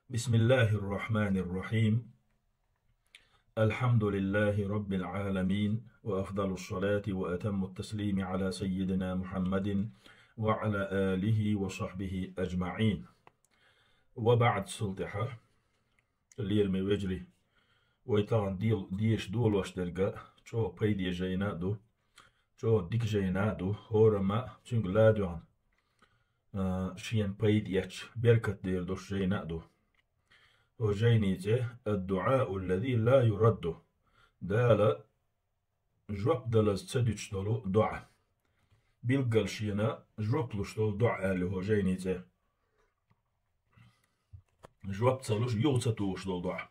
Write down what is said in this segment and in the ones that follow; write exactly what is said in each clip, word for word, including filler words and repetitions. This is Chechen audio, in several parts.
بسم الله الرحمن الرحيم. الحمد لله رب العالمين، وأفضل الصلاة وأتم التسليم على سيدنا محمد وعلى آله وصحبه أجمعين. وبعد. Цул тӀехьа, лераме вежарий, вай тахана дел-, деша долош дерг а чӀогӀа пайде жайна а ду, чӀогӀа дика жайна а ду, хӀорамма а цуьнга ладоьгӀна, а, шена пайда эцча, беркат дер долуш жайна а ду. ХӀокху жайни цӀе «Ад-дуӀау аллази ла юрадду», Дала жоп далаза ца дуьтуш долу доӀа. Билггал шена жоп луш долу доӀа аьлла хӀокху жайни цӀе. Жоп ца луш, юха ца тухуш долу доӀа.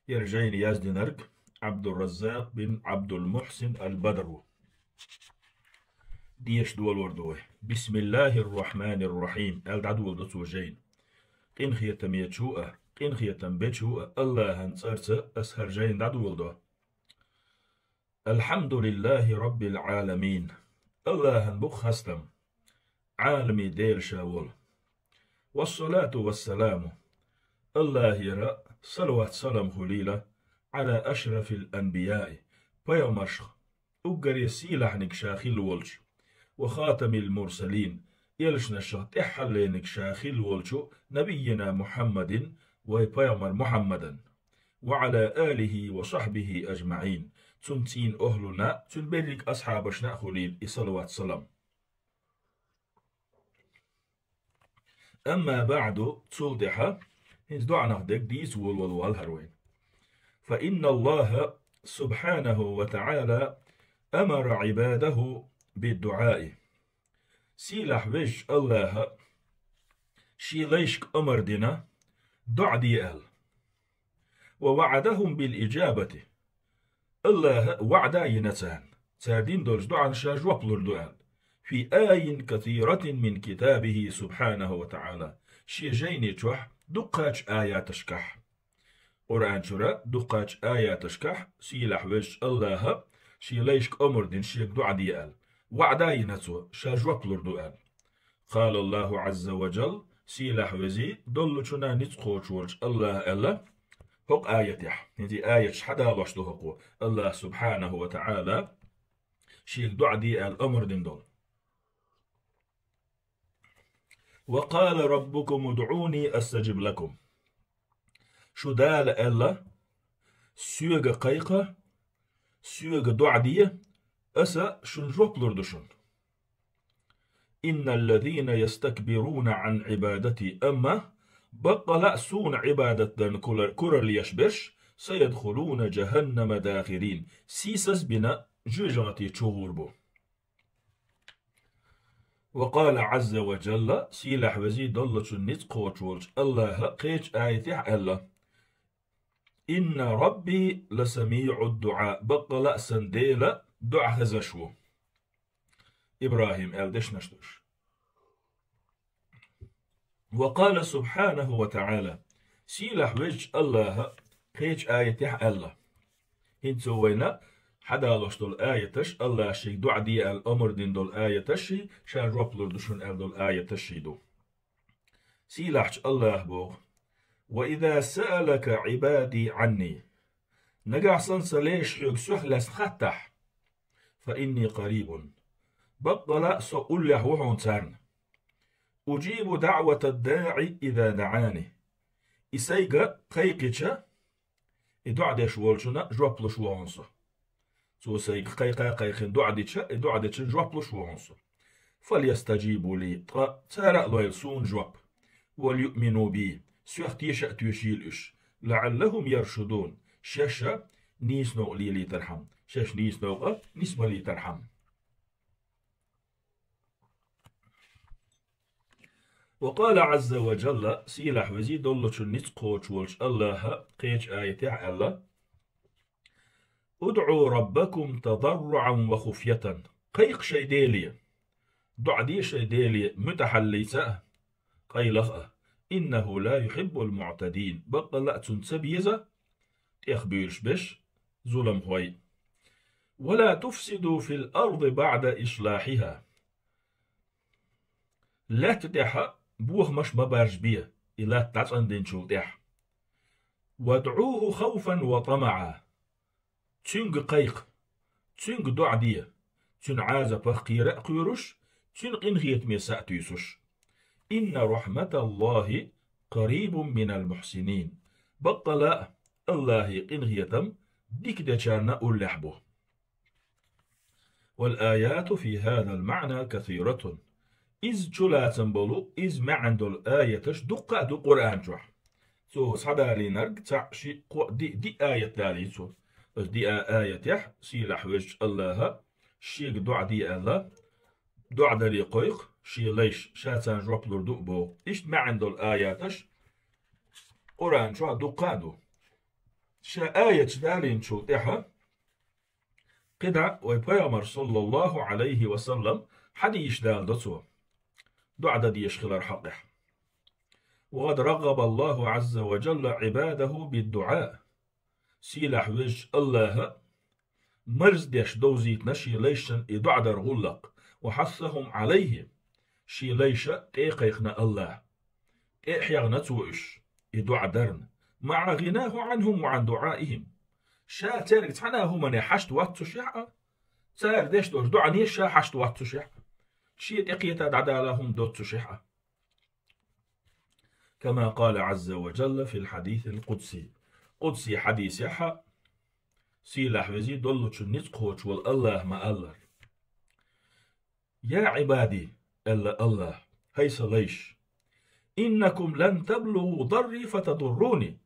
ХӀара жайна яздинарг Абдурраззакъ бин Абдул-Мухьсин ал-Бадр ву. Деша долор ду вай. «Бисмиллахир-рахманир-рахим», аьлла дӀадоладо цо жайна. Къинхетамечу а, къинхетам бечу а Аллахьан цӀарца ас хӀара жайна дӀадоладо. «Алхьамдулиллахи раббил Ӏаламин». Аллахьан бу хастам, Ӏаламийн Дела ша волу. «Вассалату вассаламу», Аллахьера салават-салам хуьлийла, «Ӏала ашрафил анбияи», пайхамаршах уггаре сийлахьниг ша хилла волчу, «ва хатамил мурсалин», элчанашах тӀаьххьаллениг ша хилла волчу набийина Мухьаммадин, вай пайхамар Мухьаммадан, «ва Ӏала алихи ва сахьбихи ажмаӀин», цуьнан цӀийнан охӀлуна, цуьнан берриг асхьабашна а хуьлийла и салават-салам. Амма баӀду, цул тӀаьхьа, хӀинца доӀанах дерг дийца волавала валахьара вайна. «Фа инна Аллаха субхьанаху ва таӀала амара Ӏибадаху бид-дуӀаи». Сийлахь везачу Аллаха шен лайшка амар дина доӀа де аьлла. «Ва ваӀадахум бил-иджабати». Аллаха ваӀда а йина царна, цара дина долчу доӀанна ша жоп лур ду аьлла. «Фи айин касиратин мин китабихи субхьанаху ва таӀала». Шен жайни чохь дуккхачу аяташкахь. Къуръан чуьра дуккхачу аяташкахь сийлахь везачу Аллаха шен лайшка амар дина шега доӀа де аьлла. ВаӀда а йина цо, ша жоп лур ду аьлла. Къала Аллаху Ӏазза ва Джалла, сийлахь везий, доллучунна ницкъ кхочуш волчу Аллаха аьлла, хӀокху аятехь, хӀинца и аяташ хьадалош ду хӀокхо, Аллаха субхьанаху ва таӀала шега доӀа де аьлла амар дина долу. «Ва къала раббукум удӀуни астаджиб лакум». Шу Дала аьлла: «Соьга кхайкха, соьга доӀа де, аса шуна жоп лур ду шуна». «Инналлазина ястакбируна Ӏан Ӏибадати», амма баккъала а суна Ӏибадат дарна кура-, куралла еш берш, «сайадхулуна джаханнама дахирин», сийсаз бина жоьжахати чу гӀур бу. Ва къала Ӏазза ва Джалла, сийлахь везий, доллучун ницкъ кхочуш волчу Аллаха кхечу аятехь аьлла: «Инна рабби ла самиӀу дуӀа», баккъала а сан Дела доӀа хезаш ву. ИбрахӀим аьлла дешнаш ду уьш. Ва къала субхьанаху ва таӀала, сийлахь везачу Аллаха кхечу аятехь аьлла. ХӀинца вайна хьадалош долу аяташ, Аллаха шега доӀа де аьлла амар дина долу аяташ, ша жоп лур ду шуна аьлла долу аяташ ду. Сийлахьчу Аллаха боху: «Ва иза саалака Ӏибади Ӏанни». Нагахь санна сан леш хьоьга сох лаьцна хаттахь, «фа инни къарибун». Баккъала а со уллехь ву хьуна царна. «Уджибу даӀватад-даӀи иза даӀани». И сайга кхайкхича, и доӀа деш волчунна жоп луш ву хьуна со. Цо сайга кхайкха а кхайкхина доӀа дича, и доӀа дечунна жоп луш ву хьуна со. «Фальястаджибу ли», ткъа цара а лойла суна жоп. «Вальюъмину би», соьх теша а тоьшийла уьш. «ЛаӀаллахум яршудун», шаьш а нийса новкъа лелийтархьама, шаьш нийса новкъа нисбалийтархьама. Ва къала Ӏазза ва Джалла, сийлахь везий, доллучун ницкъ кхочуш волчу Аллаха кхечу аятехь аьлла: «УдӀу раббакум тадарруӀан ва хуфьятан». Кхайкха шайн Деле, доӀа де шайн Деле, муьтӀахьаллица а, къайлаха а. «Иннаху ла юхьиббул муӀтадин». Баккъала а цунна ца беза тӀехбуьйлуш берш, зуламхой. «Ва ла туфсиду фил арди баӀда ислахьиха». Лаьтта тӀехь бохамаш ма баржабе. и латта дӀацӀандинчул тӀехьа. «وادعوه خوفا وطمعا». Цуьнга кхайкха, Цуьнга доӀа де, Цуьнан Ӏазапах кхера а кхоьруш, Цуьнан къинхетаме са а туьйсуш. «إن رحمة الله قريب من المحسنين». Баккъала а, АллахӀан къинхетам дика дечарна уллехь бу. «والآيات في هذا المعنى كثيرة». Иза чулацам болу, иза маьӀна долу аяташ дуккха а ду Къуръан чохь. Цо схьадалийнарг цхьаъ, шиъ, кхоъ, диъ, диъ аят далийна цо. Оцу диъ аятехь сийлахь везачу АллахӀа шега доӀа де аьлла, доӀа даре кхойкху шен лайш, ша царна жоп лур ду а боху. Иштта маьӀна долу аяташ Къуръан чохь дуккха а ду. Ша аяташ далийначул тӀаьхьа КхидӀа вай Пайхамар, саллаллаху Ӏалайхи ва саллам, хьадийш даладо цо, доӀа дан дезаш хилар хьокъехь. «وقد رغب الله عز وجل عباده بالدعاء». Сийлахь везачу АллахӀа марздеш довзийтина шен лайшна и доӀа дар гӀуллакх, «وحثهم عليه». Шен лайша тӀе а кхайкхина АллахӀа. ТӀе а хьегна цо уьш, и доӀа дарна. «مع غناه عنهم وعن دعائهم». Ша цаьрга цхьана а хӀумане хьашт ваццушехь а, цара деш долчу доӀане ша хьашт ваццушехь а, шен тӀекхета дӀадала хӀума доццушехь а. «كما قال عز وجل في الحديث القدسي». Къудси хьадисехь а, сийлахь вези доллучун ницкъ кхочуш волу АллахӀа ма-аллара: «يا عبادي», аьлла АллахӀа, хӀай сан лайш, «إنكم لن تبلغوا ضري فتضروني».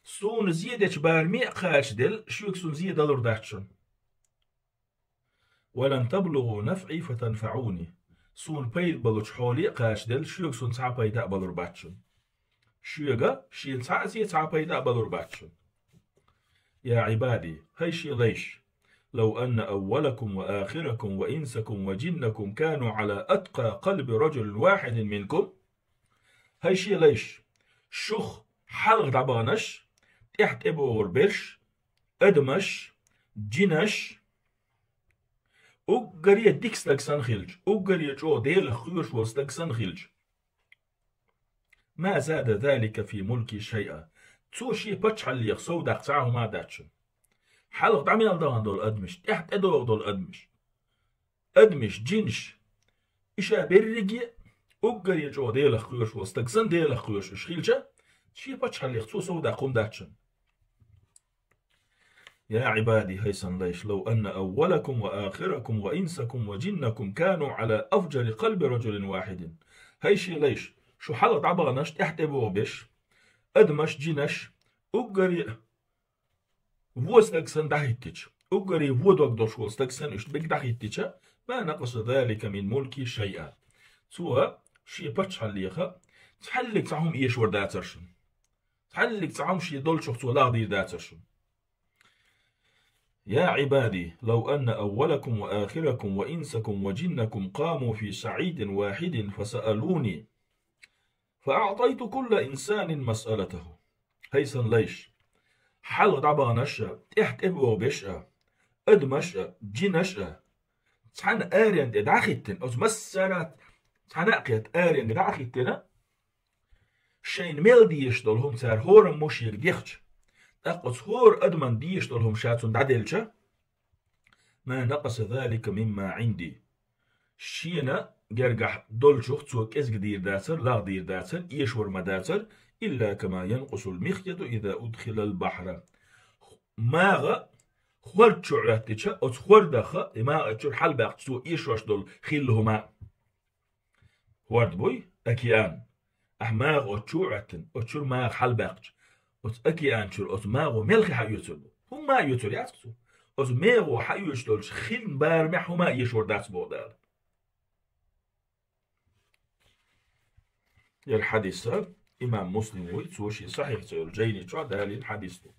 Суна зе дечу бараме а кхачаделла, шуьга суна зе далур дац шуна. «ولن تبلغوا نفعي فتنفعوني». Суна пайда болчу хьоле а кхачаделла, шуьга суна цхьа а пайда а балур бац шуна. Шуьга шена цхьа а зе, цхьа а пайда а балур бац шуна. «يا عبادي», хӀай шен лайш, «لو أن أولكم وآخركم وإنسكم وجنكم كانوا على أتقى قلب رجل واحد منكم». ХӀай шен лайш, шух хьалха дӀабаханаш, тӀаьхьа тӀебогӀур берш, адамаш, джинаш, уггаре дика стаг санна хилча, уггаре чӀогӀа Делах кхоьруш волу стаг санна хилча, «ما زاد ذلك في ملكي شيئا». Цо шен паччахьаллех сов даккха цхьа а хӀума а дац шуна. Хьалха дӀа мел дахана долу адамаш, тӀаьхьа тӀедогӀу долу адамаш, адамаш, джинаш, и ша берриге а уггаре чӀогӀа Делах кхоьруш волу стаг санна Делах кхоьруш уьш хилча, шен паччахьаллех цо сов даккха хӀума дац шуна. «يا عبادي», хӀай сан лайш, «لو أن أولكم وآخركم وإنسكم وجنكم كانوا على أفجر قلب رجل واحد». ХӀай шен лайш, шу хьалха дӀабаханаш, тӀаьхьа тӀебогӀу берш, адамаш, джинаш, уггаре а вон стаг санна дӀахӀиттича, уггаре вон дог долуш волу стаг санна уьш берриге дӀахӀиттича, «ما نقص ذلك من ملكي شيئا». Цо шен паччахьаллеха цхьаллиг цхьа хӀума эшор дацара шуна. Цхьаллиг цхьа хӀума шен долчух цо лагӀдийр дацара шуна. «يا عبادي، لو أن أولكم وآخركم وإنسكم وجنكم قاموا في صعيد واحد فسألوني فأعطيت كل إنسان مسألته». ХӀай сан лайш, хьалха дӀабаханаш а, тӀаьхьа тӀебогӀу берш а, адамаш а, джинаш а, цхьана арен тӀе дӀахӀиттина, оцу массара а цхьана а кхетта аренга дӀахӀиттина, шайна мел дезаш долу хӀума цара хӀораммо шега дехча, тӀаккха оцу хӀора адаман дезаш долу хӀума ша цунна дӀаделча, «ما نقص ذلك مما عندي». Шена гергахь долчух цо кӀезга дийр дацара, лагӀдийр дацара, эшор ма дацара, «إلا كما ينقص المخيط إذا أدخل البحر». МагӀа хӀорда чу Ӏоьттича, оцу хӀордаха, и магӀа чуьра хьалабаьккхича цо эшош долу хилла хӀума. ХӀорда буй, океан. Ахь магӀа оцу чу а Ӏоьттина, оцу чуьра магӀа хьалабаьккхича, оцу океан чуьра оцу магӀо мелхи хьаоьцур ду. ХӀумма а оьцур яц цо. Оцу магӀо хьаоьцуш долчу хилла барамехь хӀума а эшор дац боху Дала. ХӀара хьадис имам Муслим вуй, цо шен Сахьихь цӀе йолу жайни чохь далийна хьадис ду.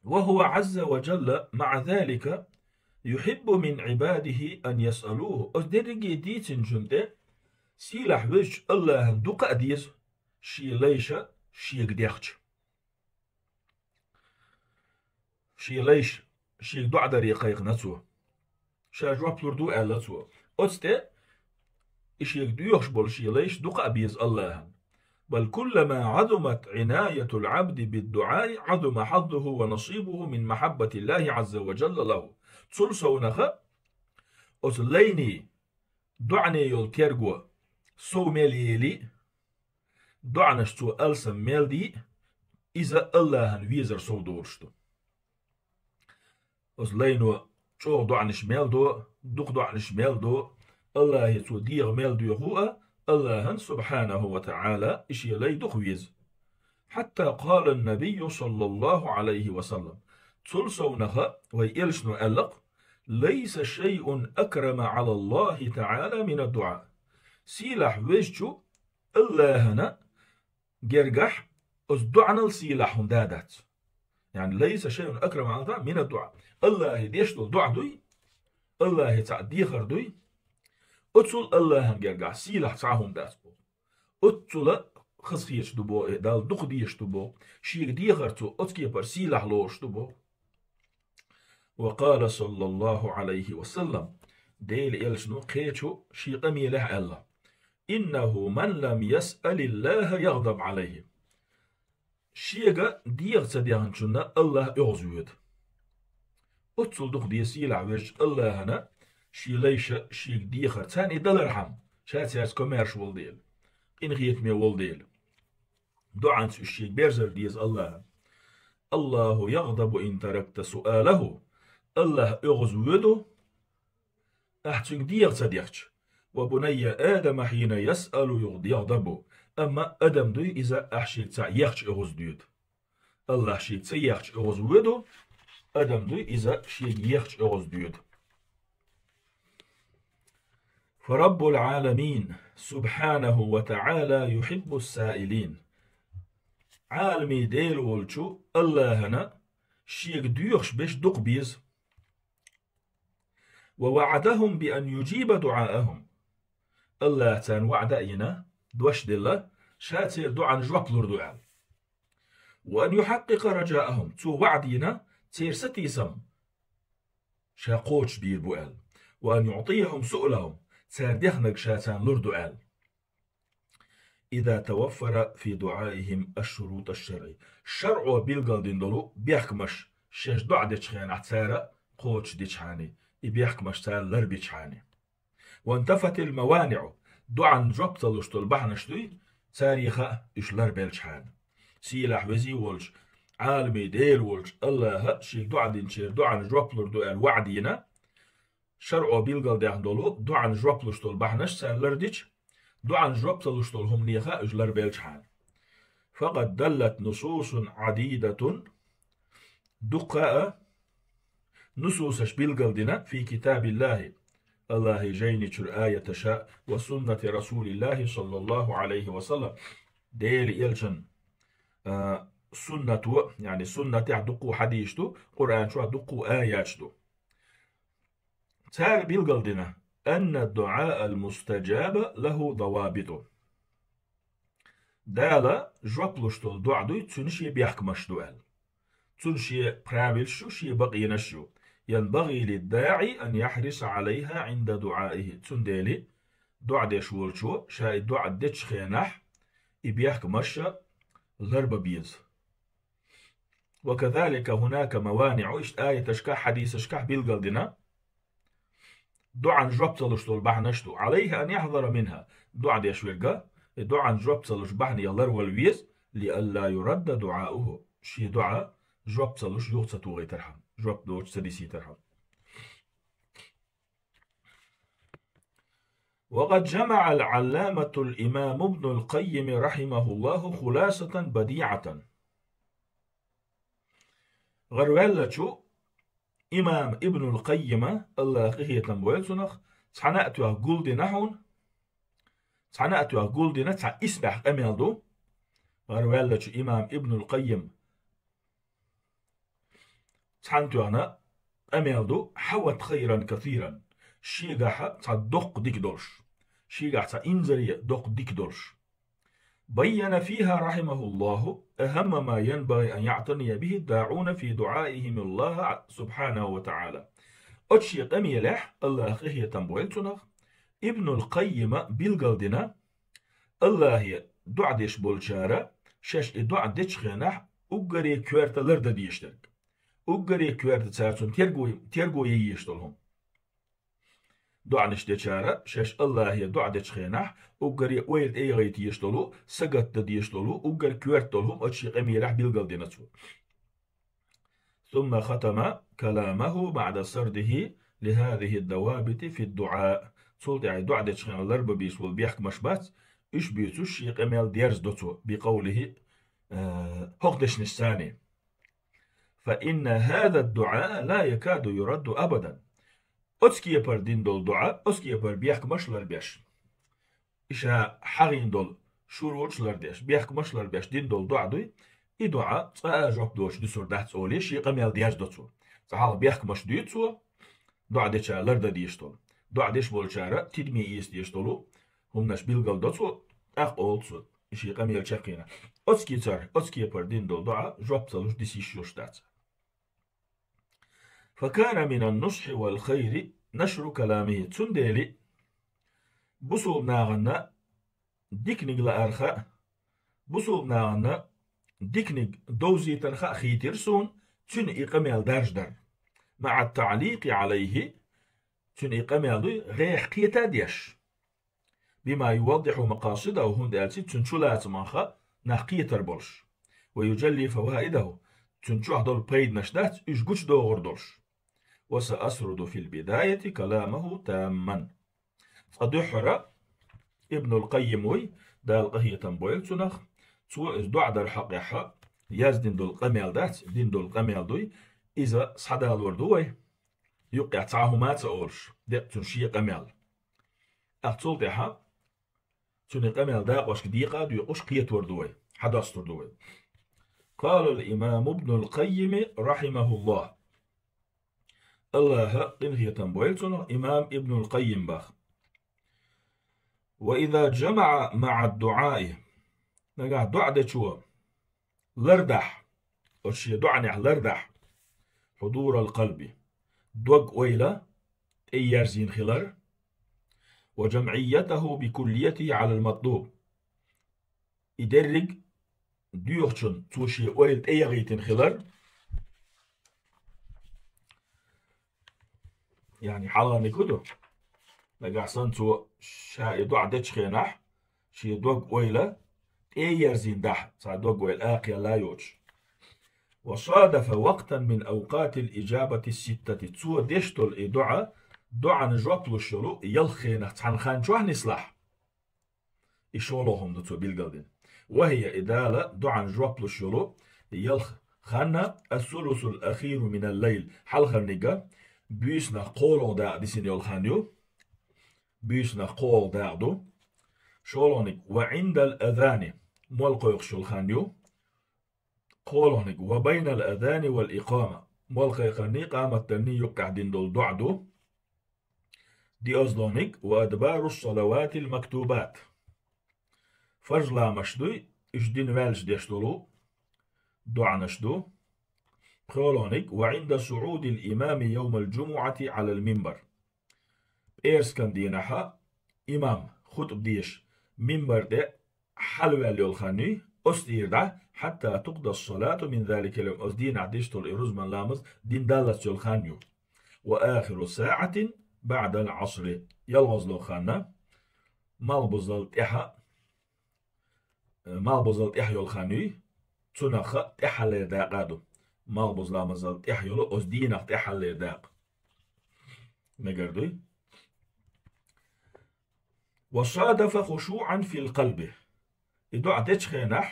«وهو عز وجل مع ذلك يحب من عباده أن يسألوه». Оцу дерриге а дийцинчунна тӀе сийлахь везачу АллахӀан дукха а деза шен лайша шега дехча. Шен лайша шега доӀа даре кхайкхина цо. Ша жоп лур ду аьлла цо. Оцу тӀе и шега доьхуш болу шен лайш дукха а беза Аллахьан. بل كلما عظمت عناية العبد بالدعاء عظم حظه ونصيبه من محبة الله عز وجل له. Цул совнаха оцу лайний доӀане йолу терго сов мел елий, доӀанаш цо алсам мел дий, иза Аллахьан везар сов долуш ду. Оцу лайно чӀогӀа доӀанаш мел до, дукха доӀанаш мел до, Аллахье цо дегӀа мел доьху а, Аллахьан, субхьанаху ва таӀала, и шен лай дукха веза. حتى قال النبي صلى الله عليه وسلم. Цул совнаха вай элчано аьлла-кх: ليس شيء أكرم على الله تعالى من الدعاء. Сийлахь везачу Аллахьана гергахь оцу доӀанал сийлахь хӀума да дац. يعني ليس شيء أكرم على الله من الدعاء. Аллахье деш долу доӀа дуй, Аллахье цхьаъ дехар дуй, оцул Аллахьан гергахь сийлахь цхьа хӀума дац боху. Оццула хазахеташ ду боху, э, Далла дукха дезаш ду боху, шега дехар цо оцу кепара сийлахь лоруш ду боху. وقال صلى الله عليه وسلم. Делан элчано кхечу шен къамелехь аьлла: إنه من لم يسأل الله يغضب عليه. Шега дегӀа ца дехначунна Аллахь оьгӀазвоьду. Оццул дукха деза сийлахь везачу Аллахьана шен лайша шега дехар, царна и далархьама, ша цаьрца комаьрша волу дела, къинхетаме волу дела. ДоӀанца уьш шега берзар деза Аллахьана. الله يغضب إن تركت سؤاله. Аллахь оьгӀазвоьду, ахь цуьнга дегӀа ца дехча. وبني آدم حين يسأل يغضب. Амма адам дуй иза, ахь шега цхьаъ ехча оьгӀаздоьду. Аллахь шега ца ехча оьгӀазвоьду, адам дуй иза, шега ехча оьгӀаздоьду. فرب العالمين سبحانه وتعالى يحب السائلين. Ӏаламийн Дела волчу Аллахьана шега доьхуш берш дукха беза. ووعدهم بأن يجيب دعاءهم. Аллахь царна ваӀда а йина, дош делла, ша церан доӀан жоп лур ду аьлла. وأن يحقق رجاءهم. Цо ваӀда йина, церан сатийсам ша кхочушдийр бу аьлла. وأن يعطيهم سؤلهم. Цара дехнарг ша царна лур ду аьлла. إذا توفر في دعائهم الشروط الشرعية. ШарӀо билгалдина долу бехкамаш шаьш доӀа дечу хенахь цара кхочушдичхьана, и бехкамаш цара ларбичхьана. وانتفت الموانع. ДоӀан жоп ца луш долу бахьанаш дуй, цара хаьа уьш ларбелчхьана. Сийлахь везий волчу, Ӏаламийн Дела волчу Аллахьа шега доӀа динчеран доӀан жоп лур ду аьлла ваӀда йина, шарӀо билгалдаьхна долу доӀан жоп луш долу бахьанаш цара лардича, доӀан жоп ца луш долу хӀуманеха уьш ларбелчхьана. فقد دلت نصوص عديدة. Дуккха а нусусаш билгалдина في كتاب الله. Аллахьан жайни чуьра аяташа وسنة رسول الله صلى الله عليه وسلم. Делан элчан, а, суннато, яъни суннатехь дуккха хьадисаш ду, Къуръан чохь дуккха аяташ ду. Цара билгалдина: أن الدعاء المستجاب له ضوابط. Дала жоп луш долу доӀа дуй, цуьнан шен бехкамаш ду аьлла. Цуьнан шен правилаш ю, шен бакъенаш ю. ينبغي للداعي أن يحرص عليها عند دعائه. Цундела доӀа деш волчо ша и доӀа дечу хенахь и бехкамаш ларба беза. وكذلك هناك موانع, иштта аяташкахь, хьадисашкахь билгалдина, доӀан жоп ца луш долу бахьанаш ду. عليه أن يحذر منها. ДоӀа деш верг, и доӀан жоп ца луш бахьанех ларвала веза, لئلا يرد دعاؤه. Шен доӀа жоп ца луш юха ца тухийтархьама, жоп доцуш ца дисийтархьама. وقد جمع العلامة الإمام ابن القيم رحمه الله خلاصة بديعة. ГӀарваьллачу имам Ибнул Къаййима, Аллахь къинхетам бойла цунах, цхьана а тоьхна гулдина хьуна, цхьана а тоьхна гулдина цхьа исбаьхьа къамел ду. ГӀарваьллачу имам Ибнул Къаййим цхьана тоьхна къамел ду: حوت خيرا كثيرا. Шегахь цхьа доккха дика долуш. Шегахь цхьа инзаре доккха дика долуш. بين فيها رحمه الله أهم ما ينبغي أن يعتني به الداعون في دعائهم الله سبحانه وتعالى. Оцу шен къамелехь, Аллахь къинхетам бойла цунах, Ибнул Къаййима билгалдина, Аллахье доӀа деш болчара шаьш и доӀа дечу хенахь уггаре коьрта лардан дезаш дерг. Уггаре коьрта цара цунна терго, терго ян езаш долу хӀума. ДоӀанаш дечара шаьш Аллахье доӀа дечу хенахь уггаре ойла тӀеяхийта езаш долу, сагатдан дезаш долу, уггар коьрта долу хӀума оцу шен къамелехь билгалдина цо. ثم ختم كلامه بعد سرده لهذه الضوابط في الدعاء. Цул тӀаьхьа доӀа дечу хенахь ларбан безаш болу бехкамаш бац, уьш буьйцуш шен къамел дерзадо цо, بقوله, э, хӀокху дешнашца: فإن هذا الدعاء لا يكاد يرد أبدا. Оцу кепара дина долу доӀа, оцу кепара бехкамаш ларбеш, и ша хьахийна долу шуруташ лардеш, бехкамаш лардеш дина долу доӀа дуй, и доӀа цкъа а жоп доцуш дуьсур дац олий, шен къамел дерзадо цо. Цкъа хьалха бехкамаш дуьйцу цо, доӀа дечара лардан дезаш долу. ДоӀа деш болчара тидаме эца дезаш долу хӀуманаш билгалдо цо, тӀаккха олу цо, и шен къамел чекхйина. Оцу кепара, оцу кепара дина долу доӀа жоп ца луш диса йиш йолуш дац. فكان من النصح والخير نشر كلامه. Цундела бусулба нахана диканиг лаар хаьа, бусулба нахана диканиг довзийтар хаьа хийтира суна цуьнан и къамел даржадар. مع التعليق عليه, цуьнан и къамел дуй, гӀехьа кхета а деш. بما يوضح مقاصده, хӀунда аьлча цуьнан чулацамах нах кхетар болуш. ويجلي فوائده, цуьнан чохь долу пайданаш дац, уьш гучудохур долуш. وسأسرد في البداية كلامه تاما. Цкъа дуьххьара Ибнул Къаййим вуй, Дала къахетам бойла цунах, цо иза доӀа дар хьокъехь яздина долу къамел дац, дина долу къамел дуй, иза схьадалор ду вай, юккъехь цхьа хӀума а ца олуш, декъа цуьнан шен къамел. Ахь цул тӀаьхьа цуьнан къамел дакъошка декъа а доькъуш кхетор ду вай, хьадостур ду вай. قال الإمام ابن القيم رحمه الله. Аллахьа къинхетам бойла цунах, имам Ибнул Къаййим бах. وإذا جمع مع الدعاء. Нагахь доӀа дечо лардахь, оцу шен доӀанехь лардахь, حضور القلب, дог-ойла тӀеерзийна хилар, وجمعيته بكليته على المطلوب. И дерриг доьхучун цо шен ойла тӀеяхийтина хилар. Яъни хьалхарниг хӀун ду? Нагахь санна цо ша и доӀа дечу хенахь, шен дог-ойла тӀеерзийна дахь, цхьа дог-ойла акхелла йоцуш. وصادف وقتا من أوقات الإجابة الستة. Цо деш долу и доӀа, доӀана жоп луш йолу ялх хенах цхьана хан чохь нислахь. И шолгӀа хӀума ду цо билгалдина. وهي, и Дала доӀана жоп луш йолу ялх хан, الثلث الأخير من الليل, хьалхарниг буьйсанах кхоалгӀа дакъа дисина йолу хан ю. Буьйсанах кхоалгӀа дакъа ду. ШолгӀаниг, وعند الأذان, молла кхойкхуш йолу хан ю. КхоалгӀаниг, وبين الأذان والإقامة, молла кхайкхарний, къамат дарний юккъехь дина долу доӀа ду. ДиозлонигӀ, وأدبار الصلوات المكتوبات. Фарз ламазаш дуй, уьш дина ваьлча деш долу доӀанаш ду. ПхоьалгӀаниг, وعند صعود الإمام يوم الجمعة على المنبر. ПӀераскан дийнахьа имам хутба деш минбар тӀе хьалаваьлла йолу хан юй, оцу тӀера дӀа, حتى تقضى الصلاة من ذلك اليوم, оцу дийнахь деш долу и рузбан ламаз дина даллалц йолу хан ю. وآخر ساعة بعد العصر, ялхолгӀа хан, малхбузал тӀаьхьа, э, малхбузал тӀаьхьа йолу хан юй, цунах тӀаьххьаллера дакъа а ду. Малхбуза ламазал тӀаьхьа йолу, оцу дийнах тӀаьххьаллера дакъа. Мегар дуй? وصادف خشوعا في القلب. И доӀа дечу хенахь,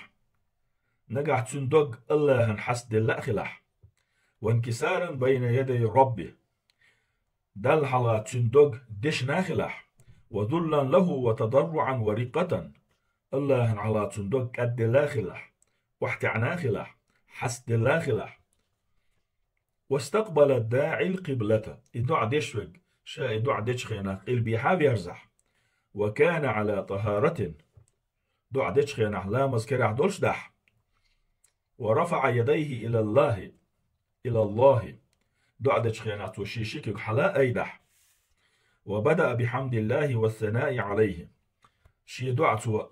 нагахь цуьнан дог Аллахьан хьастаделла а хилахь. وانكسارا بين يدي ربه. Далла хьалха цуьнан дог дешна а хилахь. وذلا له وتضرعا ورقة. Аллахьан хьалха цуьнан дог кӀадделла а хилахь. ОхьатаьӀна а хилахь. Хьастаделла а хилахь. واستقبل الداعي القبلة. И доӀа деш верг, ша и доӀа дечу хенахь къилбехьа верзахь. وكان على طهارة. ДоӀа дечу хенахь ламаз керахь долуш дахь. ورفع يديه إلى الله. إلى الله. ДоӀа дечу хенахь цо шен ши куьг хьала а айдахь. وبدأ بحمد الله والثناء عليه. Шен доӀа цо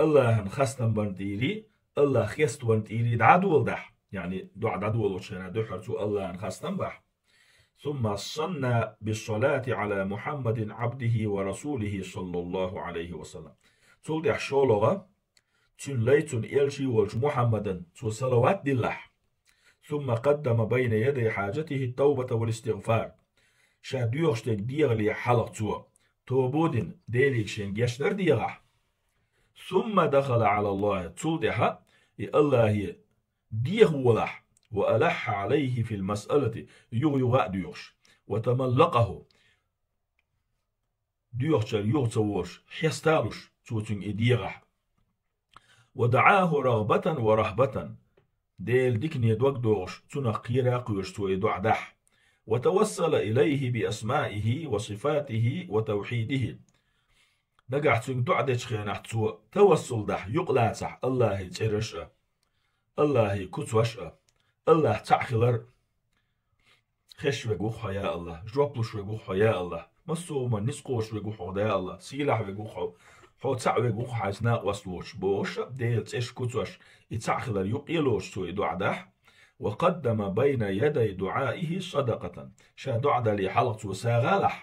АллахӀан хастам барна тӀера, АллахӀ хеставарна тӀера дӀадоладахь, яъни доӀа дӀадолалучу хенахь дуьххьара цо АллахӀан хастам бахь. ثم ثنى بالصلاة على محمد عبده ورسوله صلى الله عليه وسلم. Цул тӀаьхьа шолгӀа, цуьнан лай, цуьнан элча волчу Мухьаммадан цо салават диллахь. ثم قدم بين يدي حاجته التوبة والاستغفار. Ша доьхуш дерг дехале хьалха цо тоба дина, Деле шен гечдар дехахь. ثم دخل على الله. Цул тӀаьхьа и АллахӀе дехаволахь. وألح عليه في المسألة. Юха-юха а доьхуш. وتملقه. Доьхучара юха ца волуш, хьесталуш, цо цуьнга и дехахь. ودعاه رغبة ورهبة. Делан дикане дог дохуш, цунах кхера а кхоьруш цо и доӀа дахь. وتوسل إليه بأسمائه وصفاته وتوحيده. Нагахь цуьнга доӀа дечу хенахь цо тавассул дахь, юкъалацахь АллахӀан цӀераш а, АллахӀан куцаш а, АллахӀ цхьаъ хилар, хезаш верг ву-кх хьо, я АллахӀ, жоп луш верг ву-кх хьо, я АллахӀ, массо а хӀуманна ницкъ кхочуш верг ву-кх хьо, я АллахӀ, сийлахь верг ву-кх хьо, хьо цхьаъ верг ву-кх хьайца накъост воцуш, бохуш а, Делан цӀераш, куцаш, и цхьаъ хилар юкъе а лоцуш цо и доӀа дахь. وقدم بين يدي دعائه صدقة. Ша доӀа дале хьалха цо сагӀа лахь.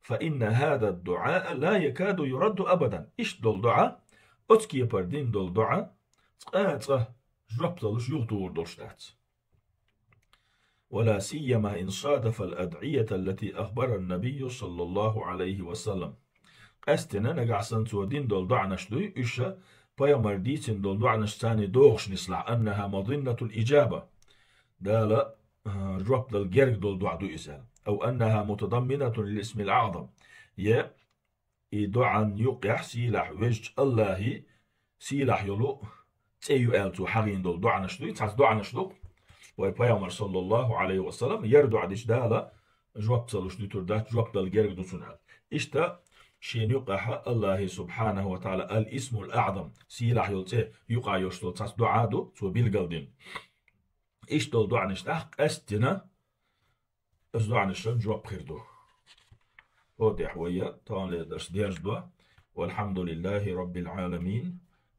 فإن هذا الدعاء لا يكاد يرد أبدا. Иштта долу доӀа, оцу кепара дина долу доӀа, цкъа а цкъа жоп далуш юхатухур долуш дац. ولا سيما إن صادف الأدعية التي أخبر النبي صلى الله عليه وسلم. Къаьсттина нагахь санна цо дина долу доӀанаш дуй, уьш ша пайхамар дийцина долу доӀанаш царний догӀуш нислахь, أنها مظنة الإجابة. Дала, а, жоп дала герга долу доӀа ду иза. أو أنها متضمنة للاسم الأعظم. Я и доӀан юкъехь сийлахь везачу АллахӀан сийлахь йолу цӀе ю аьлла цо хьахийна долу доӀанаш дуй, цхьацца доӀанаш ду. Вай пайхамар, саллаллаху Ӏалайхи ва саллам, яра доӀа дича Дала жоп ца луш дуьтур дац, жоп дала герга ду цунна аьлла. Иштта шена юкъахь АллахӀан, субхьанаху ва таӀала, ал-Исмул АӀзам, сийлахь йолу цӀе юкъахь йолуш долу цхьацца доӀа ду, цо билгалдина. Иштта долу доӀанаш тӀехь къаьсттина, оцу доӀанашна жоп хир ду. ХӀокху тӀехь вай таханлера дарс дерзадо. والحمد لله رب العالمين،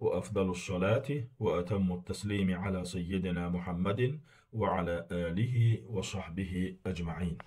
وأفضل الصلاة وأتم التسليم على سيدنا محمد وعلى آله وصحبه أجمعين.